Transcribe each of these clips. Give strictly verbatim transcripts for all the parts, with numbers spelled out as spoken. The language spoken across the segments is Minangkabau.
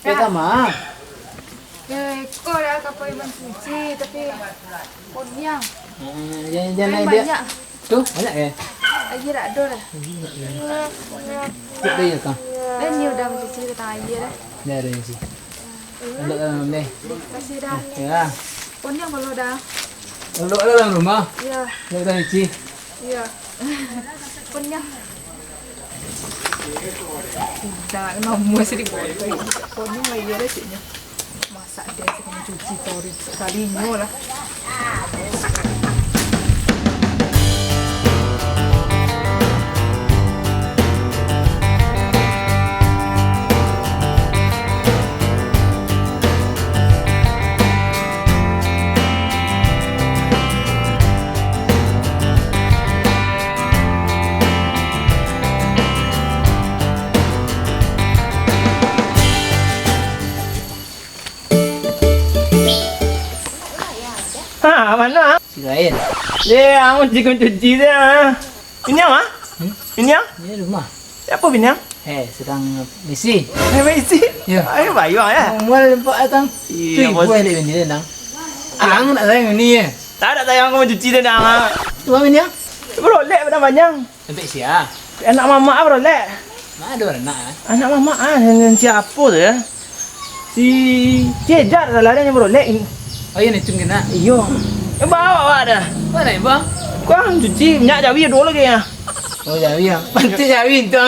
Pertama. Eh, kau dah kapal mancuci, tapi konyang. Ah, jangan, jangan. Air dia banyak. Tu, banyak, eh? Air tak ada dah. Banyak, eh. Cukup dah, ya, kau? Eh, ni udah mancuci, datang air dah. Dah ada isi. Duduk dalam ni. Kasih dah. Ya. Konyang kalau dah. Duduk dalam rumah. Ya. Duduk dalam isi. Iya. Konyang. Udah, nama sih dibuat. Konyang lah, iya lah, cik. Masak dia sih, kena cuci, sorry. Sekali nyo lah. Ha, mano, ah? Sirain. Eh, ang cuci, cuci dia, ah. Ini ang, ah? Hmm? Ini ang? Ini rumah. Siapa bini ang? Eh, sedang misi. Eh, misi? Ya. Eh, bayu, ya. Mual nampak datang. Iya, tu ibu bos. Ada bini dia, nang. Ang nak sayang bini, ya? Tak ada sayang, aku mau cuci dia, nang. Tu bini, ya? Berolek pada panjang. Sampai sia. Anak mamak, ah, berolek. Mana ada anak, ah? Anak mamak, ah, dengan siapa tu, ya? Si Cejak salah dia yang berolek. Oh, iya, ni, cung kena. Iyo. Eh, bawa, bawa dah. Mana, Bang? Kau cuci minyak jawi dulu lagi, ya. Oh, jawi, ya. Pantik jawi tu.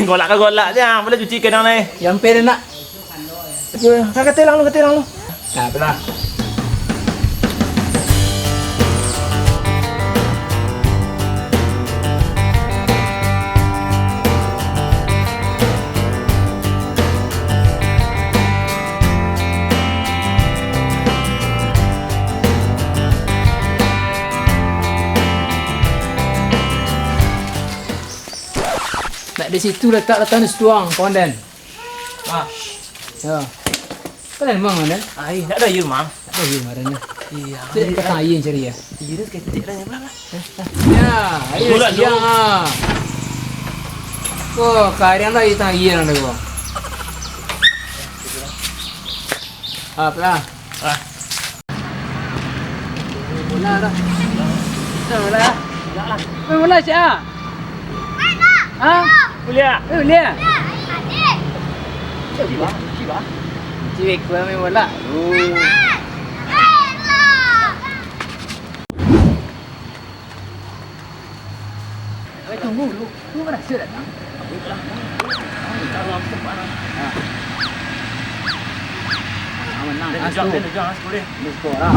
Golak ka golak je, ah. Boleh cuci kena ni. Yang pe nak. Ka katelang lu, katelang lu. Nah, tu lah. Nak di situ letak, letak di situ, ang, komandan. Ah. Ya. Kan emang, komandan? Ai, ndak ado aia, Mang. Ndak ado aia kemarin, ya. Iya. Cek, aia, datang aia cari, ya. Iya, dah saketek dah, ya, Bang. Ya, aia. Bulan siang, dulu. Ah. Oh, kariang lah, datang aia lah, Bang. Apa lah? Ah. Bola dah. Bola dah. Main bola, Cak, ah? Ha? Kuliah. Eh, kuliah. Cuci, bah. Cuci, bah. Cuci beko main bola. Oh. Eh, tunggu dulu. Tunggu, mana sih datang? Nah. Nah, menang. Dia tujang, dia tujang, sepuluh. Ini skor lah.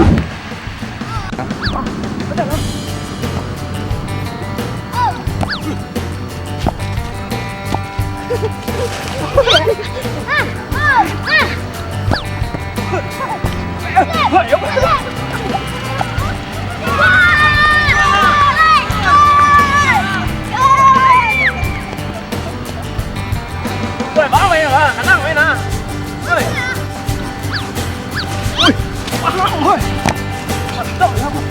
Woi, bang, main lah. Tenang, main lah. Woi. Woi. Bang, woi. Mantap lah, bang.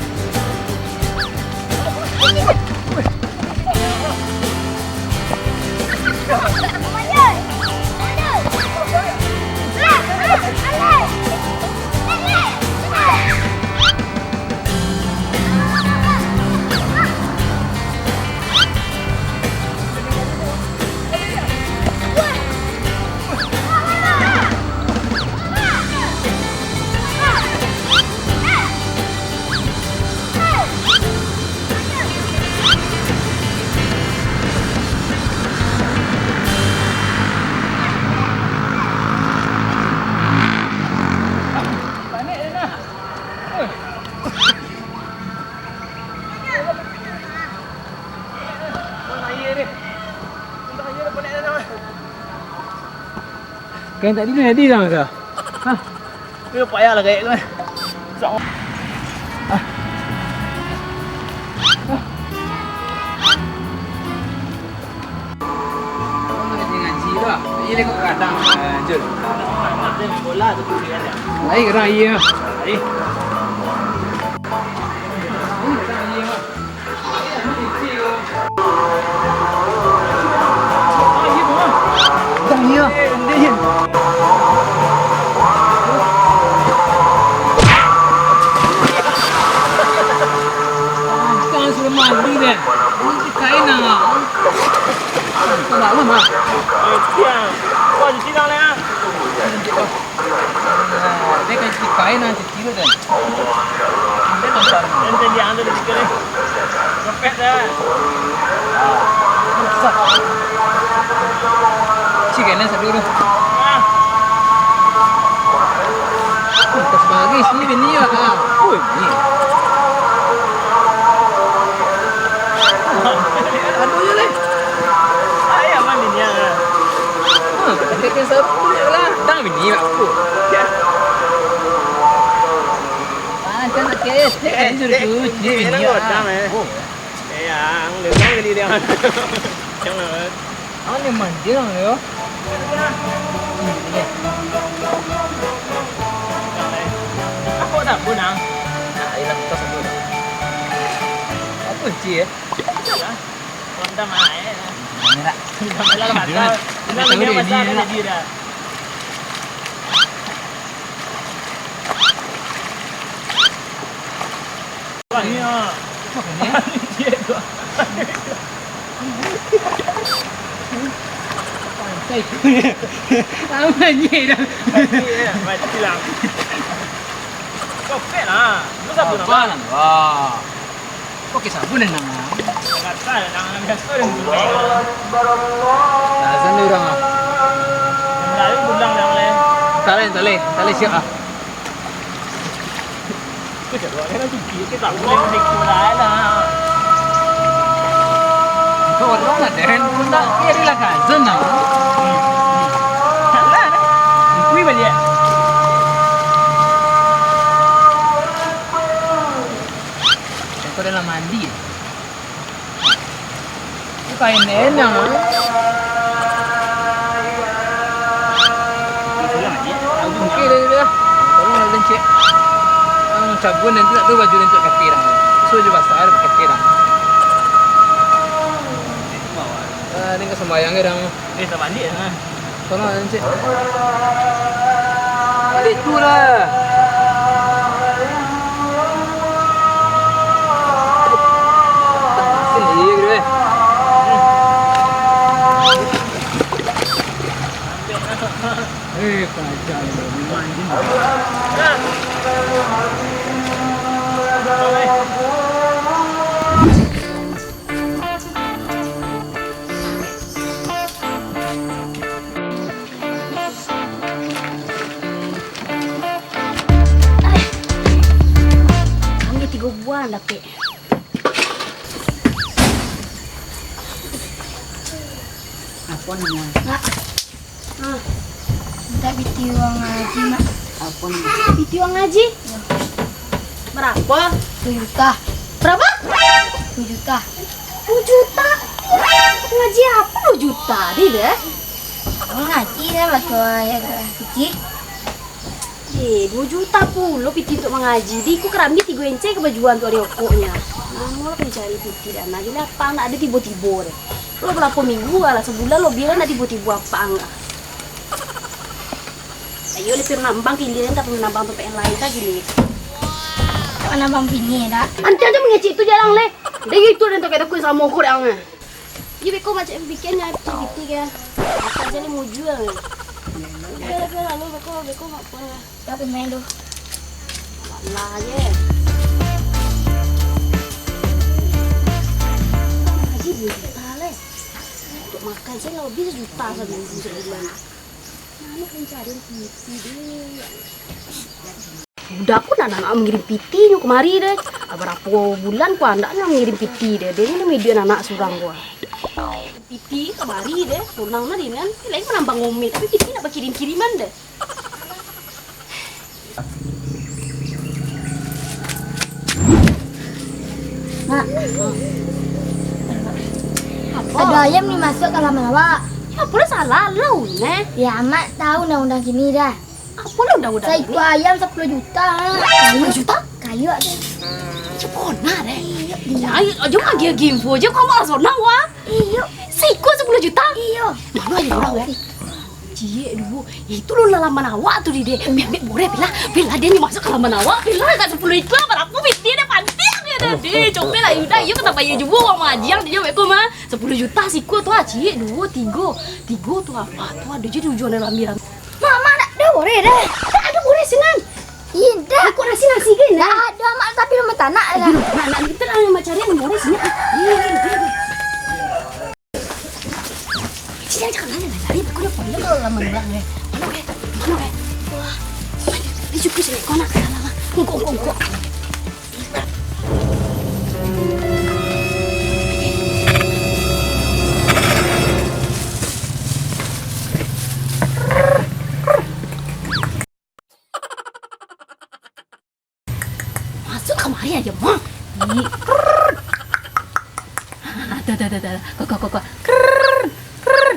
Kan tadi tu jadi dah masa. Hah? Ni payah lah gaek tu, eh. Sa-, ah. Ah. Ngaji-ngaji lah. Ini kok kadang. Ah, Jul. Bola tu, tu dia. Lain kadang iya. Lain. Dah, iya. Cuci kain ah. Salah lah, Mak. Eh, siang. Wah, cuci tangan, ah. Dia kan cuci kain ah, cuci tu kan. Dia kan salah. Yang tadi yang ada di situ ni. Kepet dah. Cuci kain ah, satu tu. Ah. Ih, tas bagus ni, bini lah. Ah. Ui, ni. Aduh, ya, leh. Ayah mah bini lah. Ah, pakai kain sarung tu lah. Tang bini lah aku. Ya. Ah, kan sakit. Dia kan suruh cuci bini lah. Oh. Eh, yang, dia kan bini dia. Jangan. Ah, ni manjil lah, yo. Apa tak pun, ah? Nah, hilang tas aku. Apa kunci, eh? Itulah. Rendam air. Ini nak. Rendam air lah, batal. Ini nak, ini nak, ini nak. Jadi dah. Wah, ini, ah. Apa ni? Apa ni? Mati lah. Kopek lah. Lu sabun apa? Apa lah, wah. Pakai sabun yang nama. Kata yang nama biasa dia. Azan dia orang, ah. Yang lain pulang dah boleh. Tak boleh, tak boleh. Tak boleh siap, ah. Kau orang nak den, kau nak dia adalah cousin lah. Alah, kui balik. Kau dalam mandi. Kain enak. Okey dah, dah. Tolong lah, Cik. Ang cabun nanti tak tahu baju nanti pakai dah. So je basah ada pakai dah. Ah, ni kat sembahyang ke dah? Eh, tak balik lah. Tolong, Encik. Balik tu lah. Sini, gitu, eh. Eh, kacau. Memang anjing. Kami tigo buah dapek. Apo namo? Mak. Ah. Minta piti uang ngaji, Mak. Apo namo? Piti uang ngaji? Barapo? Duo juta. Barapo? Duo juta. Duo juta? Ngaji apo duo juta, Di, deh? Ngaji deh, baco ayat suci. Eh, duo juta pulo piti untuak mangaji. Di, iko karambia tigo enceh ka bajual untuak ari okoknyo. Namo lah pancari piti dana, jadi apak ndak ado tibo-tibo deh. Lo barapo minggu lah, sabulan lobiah lah ndak tibo-tibo apak ang lah. Ayo, lah, pai nambang kini, entah pai nambang tampek yang lain ka kini. Nambang bini, dak? Antiang tu mangecek tu jalang, leh. Dek itu den takuik-takuik samo ko dek ang, eh. Iyo, beko macam bikin nyo piti ka. Apo se lah mujua. Udah lah, udah lah, beko, beko mak pulang lah. Dah, pemain tu. Alah je. Gaji duo juta, leh. Untuak makan se lah, habis sajuta sabulan. Mano mancari piti, deh? Budak ko ndak nak mangirim piti nyo kamari deh. Barapo bulan ko ndak nak mangirim piti deh. Deh, nyo media anak surang ko. Piti kamari deh, sonang lah deh kan. Lain manambang ngomeh, tapi piti ndak bakirim-kiriman deh. Mak. Apo? Ado ayam ni masuak ka laman awak. Apo lah salah lo, neh? Ya, Mak tahu undang-undang kini dah. Apo lah undang-undang kini? Saikua ayam sapuluah juta, ha. Sapuluah juta? Kayu tu. Iyo, pona deh. Iyo, iyo. Ayo, ajo agi-agi info ajo, kau malah sonang, wah. Iyo. Saikua sapuluah juta? Iyo. Mano ayam urang, eh? Ciek duo. Itu lo laman awak tu, Dede. Ambiak, ambiak boreh, pai lah. Pai lah, den nyo masuak ka laman awak. Pai lah, dak sapuluah ikua, barapo piti den, pantiang den. Deh, comel lah Yuda, iyo ka tabayia juo urang mangaji ang, dio beko mah. Sapuluah juta siko tu ah, ciek, duo, tigo. Tigo tu ah, ah, tu ado je tujuan dalam rami-rami. Mak, mak, nak, dah boreh dah. Tak ado boreh sinan. Indak. Kok nasi-nasi ke, nah? Dah ado, mak, tapi lun batanak lah. Nak, nak, kita lah, mak cari yang boreh sinan. Iya, iya, iya. Cik, jangan, jangan, jangan, jangan. Kau dah panggil kalau lama orang, eh. Mana, eh? Mana, eh? Wah. Ayo, ayo, sini. Kau nak, nak, nak, nak. Engkau, engkau, engkau. Masuak kamari aja, Mak. Ni. Ah, dah, dah, dah, dah. Kau, kau, kau, kau. Krrrr, krrrr.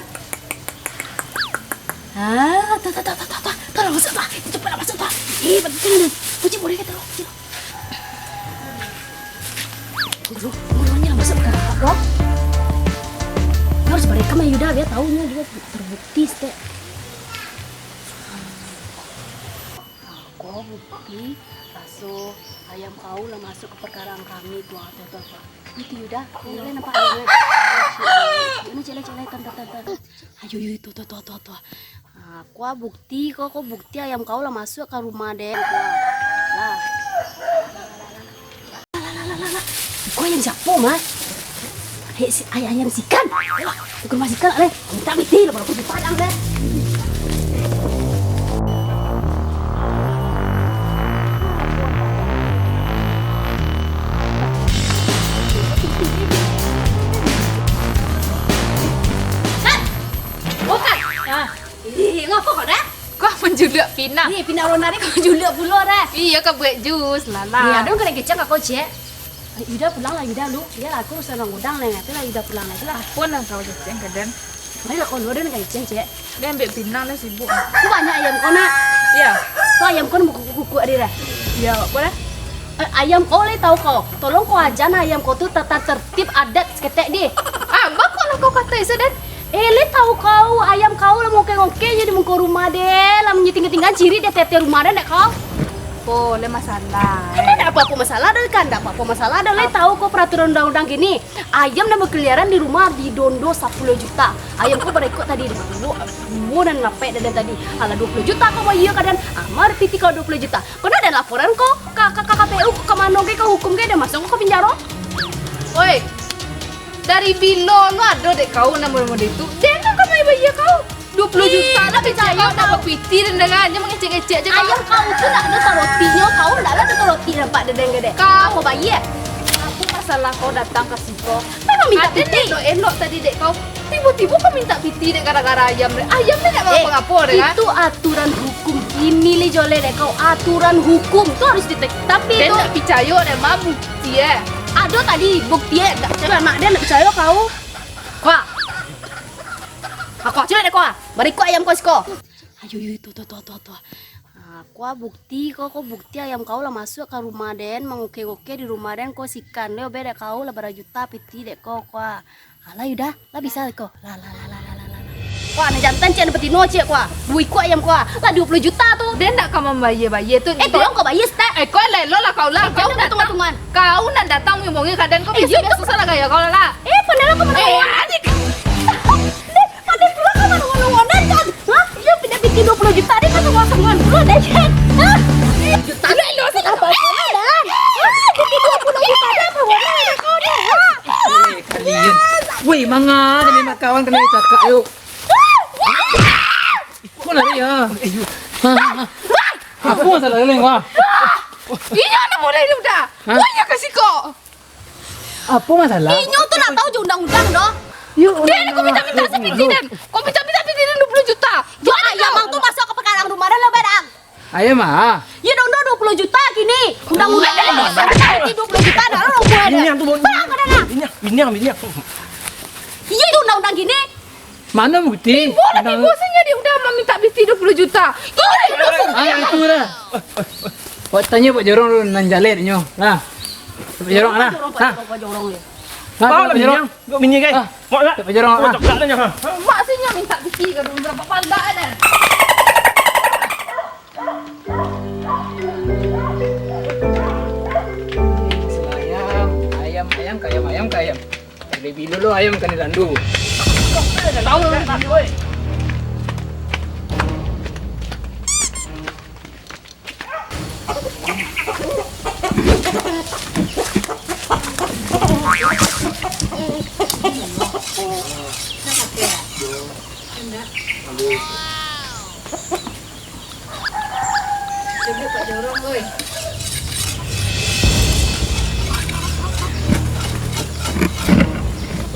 Ah, dah, dah, dah, dah, dah, dah. Tolong masuak, dah. Cepatlah masuak, dah. Eh, penting ni. Kunci boleh ke, tolong? Kunci. Guru, gurunya masuk ke kamar, Bro. Harus balikan Yuda, biar tahunya dia terbukti, stek. Ko bukti, raso ayam kau lah masuak ka pakarang kami tu, ah, tu, tu, tu. Bukti Yuda, iyo lah nampak ayamnyo. Iyo, cek lah, cek lah, tan, tan, tan, tan. Ayo, yo, tu, tu, tu, tu, tu. Ah, ko bukti, ko, ko bukti ayam kau lah masuak ka rumah den, ko. Lah. Lah, lah, lah, lah, lah. Iko ayam siapo, Mas? Hei, si, ay-, ayam sikan. Ayolah, ka rumah sikan lah, leh. Mintak pitih lah, baru di Padang, leh. Kan? Bukan. Ah. Ih, ngapo kau dah? Kau manjuluak pinang. Ih, pinang ronda ni kau manjuluak pulo dah. Iyo, ka buek jus lah, lah. Ih, ado nan ka kecek ka kau, cek? Yuda pulang lah, Yuda lu. Iyo lah, aku urusan urang gudang lah, ngatulah Yuda pulang lah, itulah. Apo nan kau kecek ka den? Marilah kau lu, ado nan ka kecek, cek? Den ambiak pinang lah, sibuk. Kau banyak ayam kau nak? Iyo. Kau ayam kau nak kukuak-kukuak dia dah. Iyo, apo dah? Eh, ayam kau lai tahu kau. Tolong kau aja nah ayam kau tu tata tertib adat saketek deh. Ah, baa kok lah kau katai sadan? Eh, lai tahu kau, ayam kau lah mongke-mongke je di muko rumah deh, lah manyatingga-tingga cirik di ateh-ateh rumah deh, ndak kau? Apo, lai masalah, eh? Ndak apo-apo masalah doh kan, ndak apo-apo masalah doh, lai tahu kau peraturan undang-undang kini, ayam nan bakaliaran di rumah didondo sapuluah juta. Ayam kau bara iko tadi, duo, duo nan lapek dari tadi. Alah, duo puluah juta kau bayia ka den, amar piti kau duo puluah juta. Pernah den laporan kau ka, ka, ka K P U, ka mano ge, ka hukum ge, den masuak kau ka pinjaro. Oi, dari bilo lo ado dek kau nan model-model itu? Den nan ka bayia kau. Duo puluah juta lah, picayo kau nak bapiti dan dengan aja mangecek-ngecek aja kau. Ayam kau tu nak ado tarotinyo, kau ndak lah ado taroti nampak den ge deh. Kau bayia. Apo masalah kau datang ka siko? Memang mintak piti. Elok-elok tadi dek kau. Tibo-tibo kau mintak piti dek gara-gara ayam dek. Ayam dek ndak ngapo-ngapo dek, ah? Itu aturan hukum kini lai joleh dek kau. Aturan hukum tu harus ditetapi tu. Den ndak picayo dek, ma bukti eh. Ado tadi bukti eh. Ndak picayo anak den, ndak picayo kau. Wah. Aku acilek dek kau ah. Barikok ayam kau siko. Ayo, ayo, tu, tu, tu, tu, tu. Ah, ko bukti, ko, ko bukti ayam kau lah masuak ka rumah den, mangoke-ngoke di rumah den, ko sikan deh, obek dek kau lah bara juta piti dek kau, ko. Alah, Yuda, lah bisa ko. Lah, lah, lah. Ko, nan jantan ciek, nan batino ciek, ko. Duo ikua ayam, ko. Lah duo puluah juta tu. Den ndak ka mambayia-bayia tu. Eh, tolong kau bayia, Stek. Eh, ko elok-elok lah kau lah. Eh, kau jangan nak tunggu-tungguan. Kau nak datang ngomongin keadaan kau, eh, biasa-biasa salah gaya kau lah. Eh, pandai lah kau. Eh, adik. Deh, pandai pulo kau manunggu-nunggu, kan? Hah? Iyo, pindah piti duo puluah juta, deh, kan, nunggu sanguan pulo, deh, kan? Hah? Juta. Elok-elok salah. Apa kau ni, Dan? Hah? Piti duo puluah juta, deh, apa kau ni? Hah? Eh, kalian. Weh, manga, ni memang kawan kena cakak, yuk. Kau lari, ya? Eh, yuk. Ha, ha, ha. Apa masalah kalian, wah? Inyo nak mulai dia udah. Hah? Kau inyo ka siko. Apa masalah? Inyo tu nak tahu je undang-undang doh. Yo, deh, kau minta-minta sapiti den. Kau minta-minta sapiti den duo puluah juta. Yo, ayam ang tu masuak ka pakarang rumah dah lah, Bang. Ayam ah. Yo, dondo duo puluah juta kini. Undang-undang ni duo puluah juta dah lah. Minyak tu, Bang. Bang, kau dah lah. Minyak, minyak, minyak. Iyo, itu undang-undang kini. Mana bukti? Tibo lah, tibo saja dia udah maminta piti duo puluah juta. Tibo lah, tibo saja. Ah, itu dah. Buat tanya Pak Jorong dulu, nan jaleh nyo. Nah. Pak Jorong lah. Pak Jorong, Pak Jorong, Pak Jorong, ya. Nah, Pak Jorong. Bini, bini, guys. Ah. Mau tak? Pak Jorong, ah. Coklat tanya, ha. Mak sih nyo minta piti ka dulu, berapa pandak ada? Selayang, Bilo lo ayam ka dilandu. Sibuk Pak Jorong, oi.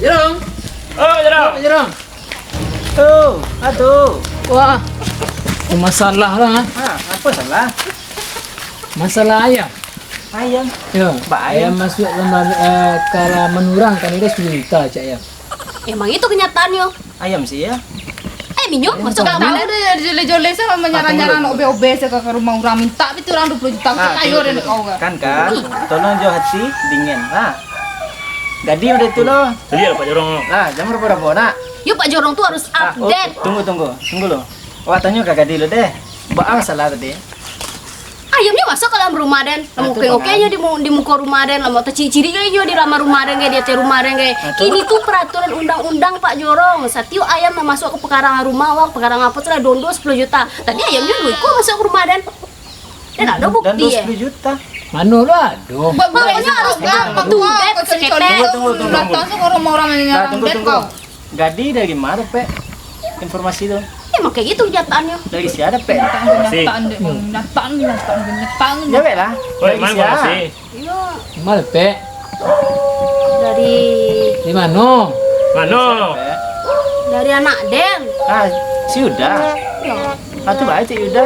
Jorong. Oh, Jorong. Pak Jorong. Oh, aduh. Wah. Masalah lah. Ha, apa salah? Masalah ayam. Ayam? Ya, bak ayam. Ayam masuk ke, eh, ka laman urang kan, ado sapuluah juta cak ayam. Emang itu kenyataannyo? Ayam sih ya. Eh, minyo, masuk ka dalam. Kamu udah joleh-joleh sama menyerang-nyerang nak obe-obe saya ke rumah orang minta, tapi tu orang dua puluh juta, ah, kayo tunggu, deh tunggu. Kau kan. Kan, kan? Tolong jo hati dingin, ha. Jadi udah tu lo. Beli lah Pak Jorong lo. Lah, jam berapa dah nak? Yo, Pak Jorong tu harus update. Ah, oh, tunggu, tunggu, tunggu lo. Awak tanyo ka Gadi lo deh. Baa masalah tadi? Ayamnyo masuk ka dalam rumah den. Lah, tu ngokeh-ngokeh nyo di mu-, di muko rumah den, lah mau taciri-ciri gai nyo di laman rumah den gai, di ateh rumah den gai. Lah, tu. Kini tu peraturan undang-undang, Pak Jorong. Satiok ayam nan masuk ka pekarangan rumah awak, pekarangan apo tu lah, dondo sapuluah juta. Tadi ayamnyo duo iko masuk ka rumah den. Den ado bukti, eh? Dondo sapuluah juta. Mano lah, aduh. Makonyo harus update seketek. Tunggu, tunggu, tunggu, tunggu. Datang tu orang-orang yang nyerang den kau. Gadi dari ma dapek informasi tu? Emang kayak gitu kenyataannyo. Dari sia dapek? Kenyataan, kenyataan, kenyataan, kenyataan. Ya, baik lah. Woi, dari sia? Iya. Ma dapek? Dari... Di mano? Mano? Dari anak den. Ah, si Uda. Iya. Ah, tu baik, Cik Yuda.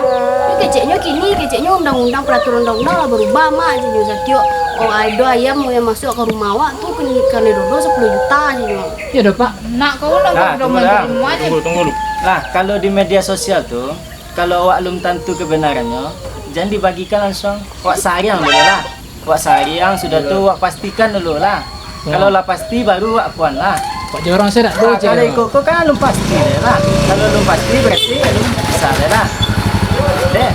Keceknyo kini, keceknyo undang-undang, peraturan undang-undang lah berubah, Mak, keceknyo. Satiok, oh, ado ayam yang masuk ka rumah awak tu, kena, kena dondo sapuluah juta, keceknyo. Iyo doh, Pak. Nak kau lah, nah, kau tunggu dah. Tunggu, tunggu dulu. Nah, kalau di media sosial tu, kalau awak alun tantu kebenarannyo, jan dibagikan langsung. Awak sariang dulu lah. Wak sariang, sudah tu wak pastikan dulu lah. Ya. Kalau lah pasti, baru wak kuan lah. Pak Jorong saya nak tahu. Ah, kalau ikut ko kan alun pasti deh lah. Kalau alun pasti, berarti alun bisa deh lah. Deh.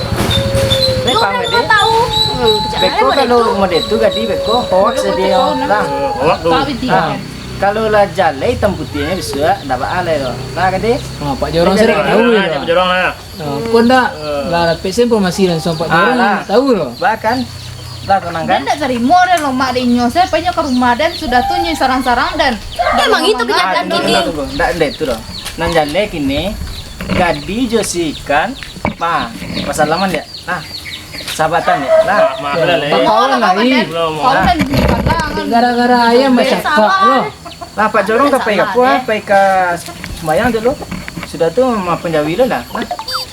Deh, paham deh? Tahu. Hmm, beko kalau model tu, Gadi, beko hoax dia lah. Eh, hoax tu. Ah, kalau lah jalai hitam putihnyo bisa, ndak baa lai tu. Lah, Gadi? Ah, Pak Jorong saya nak tahu. Pak Jorong lah. Ah, kok ndak lah dapek informasi langsung Pak Jorong, lah tahu lo. Bahkan lah tenang kan? Den ndak tarimo den lo, Mak, dek inyo. Saya painyo ka rumah den, sudah tu nyo sarang-sarang den. Emang itu kenyataan kini. Ndak, ndak itu doh. Nan jaleh kini, Gadi jo si Ikan, ma, basalaman dek. Nah, sahabatan dek. Nah, bakawan lai. Gara-gara ayam bacakak lo. Lah, Pak Jorong ka pai ka apo, ah? Pai ka sumbayang dulu. Sudah tu, ma panjawi lo lah.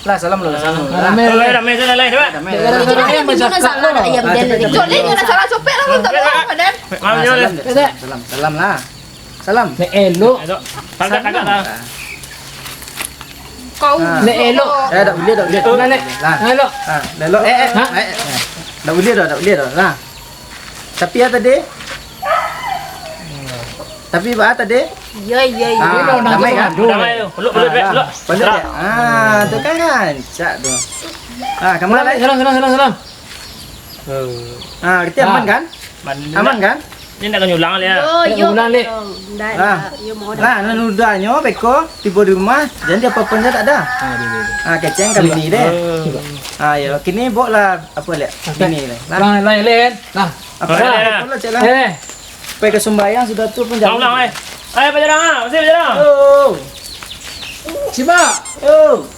Lah, salam lo, salam lo. Ramai, ramai. Ramai, ramai, ramai, ramai. Ramai, ramai. Itu ayam di mana salah, ayam dia tadi. Cok, dia kena salah copek lah, minta maaf, Padan. Salam, salam, salam, salam lah. Salam. Nek elok. Elok. Tagak, tagak lah. Kau. Nek elok. Eh, dak buliah, dak buliah. Nah, Nek. Nah, elok. Ah, dak elok. Eh, eh, eh, eh. Dak buliah doh, dak buliah doh. Nah. Tapi ya tadi. Tapi ba tadi. Iya, iya, iya. Ah, damai kan? Damai tu. Peluk, peluk, peluk. Peluk dia. Ah, tu kan rancak tu. Ah, kama lai? Salam, salam, salam, salam. Ah, kita aman kan? Aman kan? Ini nak kena ulang lah ya. Yo, yo, ulang, Lek. Ndak, ndak. Yo, mau dah. Nah, nan udahnyo beko tibo di rumah, jadi apa-apa ndak ada. Ah, kecek ka bini deh. Ah, yo, kini bok lah apa, Lek? Bini deh. Nah. Ulang, ulang, Lek. Nah. Apa? Ulang, Lek. Ulang, Cek, lah. Eh. Pai ka sumbayang sudah tu pun. Ulang, ulang, eh. Ayo, Pak Jorong, ah. Masih, Pak Jorong. Oh. Simak. Oh.